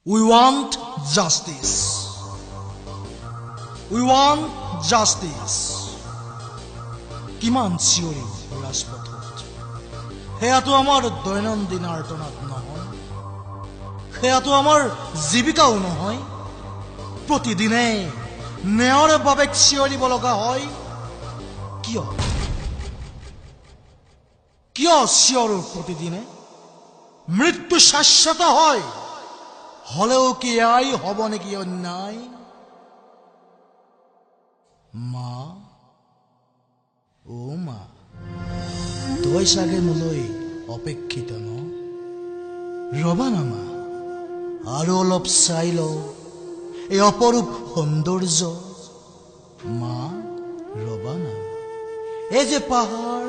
We want justice. We want justice. কিমান চিঞৰিম ৰাজপথত, সেয়াটো আমাৰ দৈনন্দিন আৰ্তনাদ নহয়, সেয়াটো আমাৰ জীৱিকাও নহয়। প্ৰতিদিনে ন্যায়ৰ বাবে চিঞৰিব লগা হয় কিয়? কিয় চিঞৰো প্ৰতিদিনে? মৃত্যু শাশ্বত হয়, হলেও কি এয়াই হ'ব নেকি অন্যায়? মা, অ মা, তই চাগে মোলৈ অপেক্ষিত ন? ৰবা না মা, আৰু অলপ চাই লওঁ এই অপৰূপ সৌন্দৰ্য। মা ৰবা না, এই যে পাহাৰ,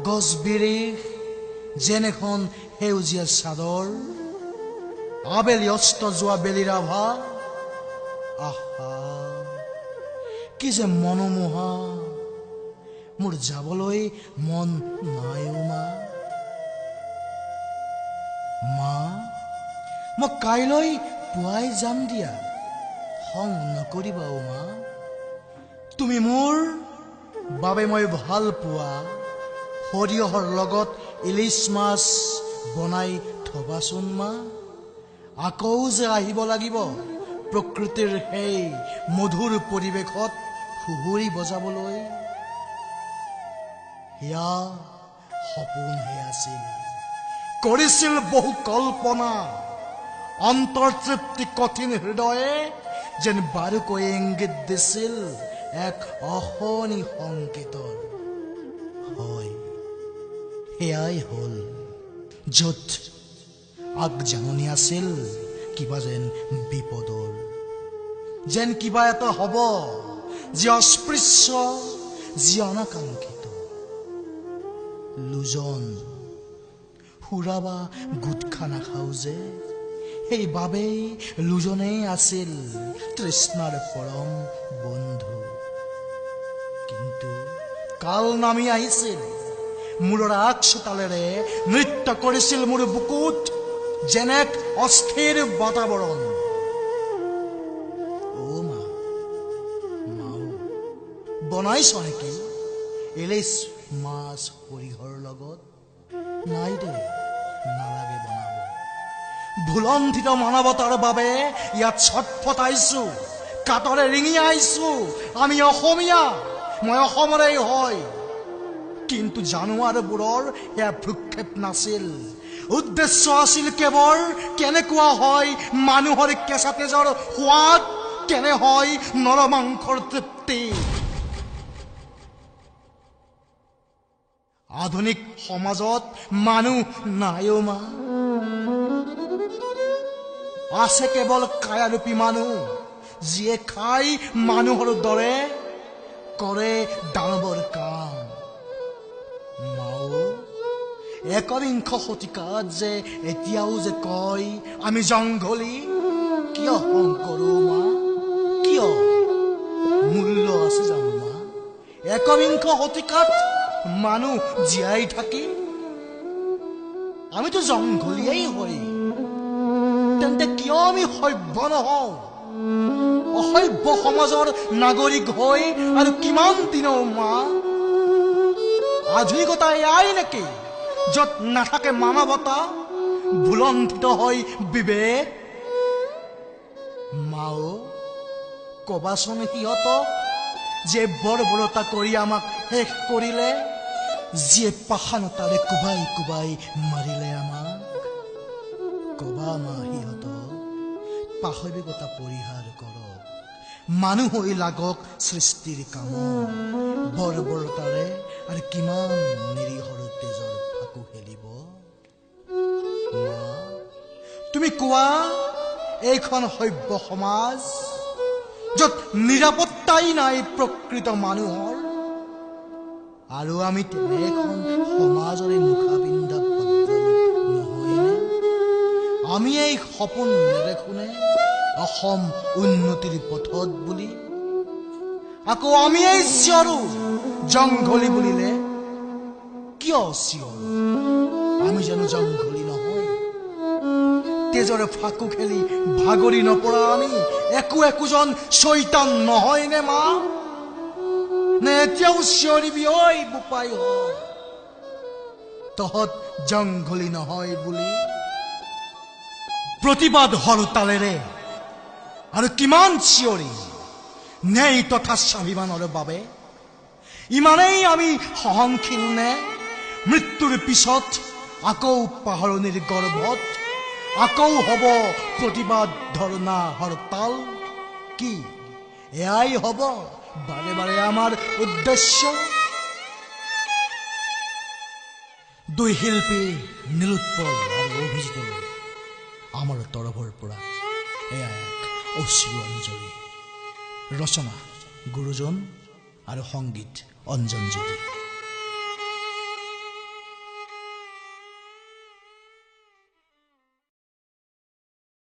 গছ বিৰিখ, যেন এখন সেউজীয়া চাদৰ, আবেলি অস্ত যোৱা বেলিৰ আভা, আহা কি যে মনোমোহা। মোৰ যাবলৈ মন নাই অ মা। মা, মই কাইলৈ পুৱাই যাম দিয়া, খং নকৰিবা অ মা। তুমি মোৰ বাবে মই ভাল পোৱা সৰিয়হৰ লগত ইলিচ মাছ বনাই থবাচোন মা। আকৌ যে আহিব লাগিব প্ৰকৃতিৰ সেই মধুৰ পৰিৱেশত সুহুৰি বজাবলৈ, সেয়া সপোনহে আছিল। কৰিছিল বহু কল্পনা, অন্তৰ্তৃপ্তি কঠিন হৃদয়ে যেন বাৰুকৈ ইংগিত দিছিল এক অশনি সংকেতৰ। হয়, সেয়াই হ'ল য'ত আগজাননী আছিল কিবা যেন বিপদৰ, যেন কিবা এটা হ'ব যি অস্পৃশ্য, যি অনাকাংক্ষিত। লুজন সুৰা বা গুটখা নাখাওঁ যে, সেইবাবেই লুজনেই আছিল তৃষ্ণাৰ পৰম বন্ধু। কিন্তু কাল নামি আহিছিল, মূৰৰ আগ চোতালেৰে নৃত্য কৰিছিল মোৰ বুকুত যেন এক অস্থিৰ বাতাবৰণ। অ মা, মাও বনাইছ নেকি ইলিচ মাছ সৰিয়হৰ লগত? নাই দে, নালাগে বনাব। ভুলণ্ঠিত মানৱতাৰ বাবে ইয়াত ছটফটাইছো, কাতৰে ৰিঙিয়াইছো। আমি অসমীয়া, মই অসমৰেই হয়। কিন্তু জানোৱাৰবোৰৰ সেয়া ভ্ৰূক্ষেপ নাছিল। উদ্দেশ্য আছিল কেৱল কেনেকুৱা হয় মানুহৰ কেঁচা তেজৰ সোৱাদ, কেনে হয় নৰমাংসৰ তৃপ্তি। আধুনিক সমাজত মানুহ নাই অ মা, আছে কেৱল কায়াৰূপী মানুহ, যিয়ে খাই মানুহৰ দৰে, কৰে দানৱৰ কাম। মাও, একবিংশ শতিকাত যে এতিয়াও যে কয় আমি জংঘলী, কিয় খং কৰো মা? কিয়? মূল্য আছে জানো মা একবিংশ শতিকাত মানুহ জীয়াই থাকি? আমিতো জংঘলীয়েই হয়, তেন্তে কিয় আমি সভ্য নহওঁ? অসভ্য সমাজৰ নাগৰিক হৈ আৰু কিমান দিনৰ মা? আধুনিকতা এয়াই নেকি য'ত নাথাকে মানৱতা, ভুলণ্ঠিত হয় বিবেক? মাও, কবাচোন সিহঁতক যে বৰ্বৰতা কৰি আমাক শেষ কৰিলে, যিয়ে পাষাণতাৰে কোবাই কোবাই মাৰিলে আমাক। কবা মা সিহঁতক, পাশবিকতা পৰিহাৰ কৰক, মানুহ হৈ লাগক সৃষ্টিৰ কামত। বৰ্বৰতাৰে আৰু কিমান নিৰীহৰ তেজৰ ফাকু খেলিব? মা, তুমি কোৱা, এইখন সভ্য সমাজ য'ত নিৰাপত্তাই নাই প্ৰকৃত মানুহৰ, আৰু আমি তেনে এখন সমাজৰে মুখা পিন্ধা ভদ্ৰলোক নহয়নে? আমি এই সপোন নেদেখোনে অসম উন্নতিৰ পথত বুলি? আকৌ আমি এই চিঞৰো জংঘলী বুলিলে, কিয় চিঞৰো? আমি জানো জংঘলী নহয়? তেজৰ ফাকু খেলি ভাগৰি নপৰা আমি একো একোজন চৈতান নহয় নে মা? নে এতিয়াও চিঞৰিবি ঐ বোপাই হয় তহঁত জংঘলী নহয় বুলি? প্ৰতিবাদ হৰতালেৰে আৰু কিমান চিঞৰিম ন্যায় তথা স্বাভিমানৰ বাবে? ইমানেই আমি সহনশীল নে? মৃত্যুৰ পিছত আকৌ পাহৰণিৰ গৰ্ভত আকৌ হ'ব প্ৰতিবাদ, ধৰ্ণা, হৰতাল? কি এয়াই হ'ব বাৰে বাৰে আমাৰ উদ্দেশ্য? দুই শিল্পী নীলোৎপল আৰু অভিজিতলৈ আমাৰ তৰফৰ পৰা এয়া এক অশ্ৰু অঞ্জলি। ৰচনা গুৰুজন আৰু সংগীত অঞ্জন জ্যোতি।